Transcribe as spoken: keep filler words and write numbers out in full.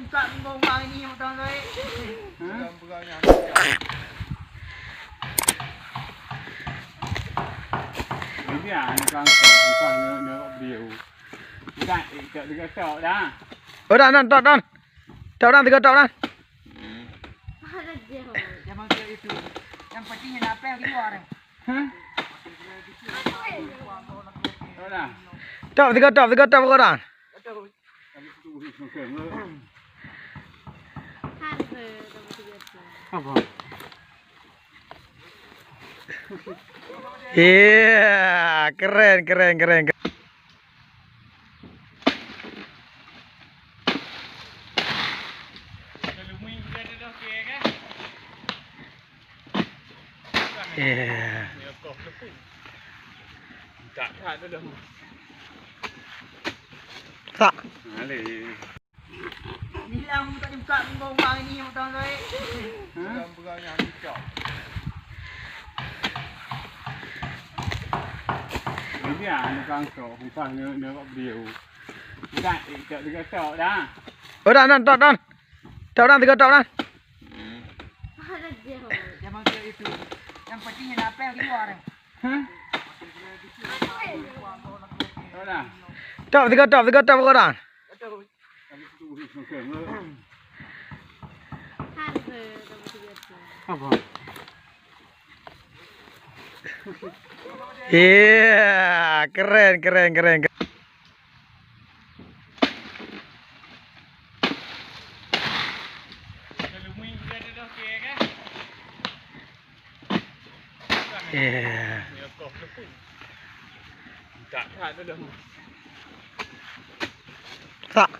Buka punggung bang ini, motor tu, eh. Hah? Pegang-pegang ni. Ini dia, ini kan, bukan ni, ni, dia. Bukan, eh, tak, dia tak dah. Oh, dah, dah, dah, dah. Tok Dan, tiga tok Dan. Jangan kira itu. Yang penting yang apel di luar. Hah? Tok Dan. Tok, tiga tok, tiga tok pokok Dan. Apa? Iya, keren, keren, keren, keren. Iya. Tak. Bilang tak dibuka punggung bang ini, motor tu, eh. Hah? Pegang-pegang ni, cok. Ini dia, anu kan, cok. Bukan ni, ni, kat beliau. Bukan, eh, cok, tiga tok dah. Oh, Dan, Dan, tok Dan. Tok Dan, tiga tok Dan. Jangan kira itu. Yang penting yang apel di luar. Hah? Tok Dan. Tok, tiga tok, tiga tok pokok Dan. Apa? Iya, keren, keren, keren, keren. Iya. Tak.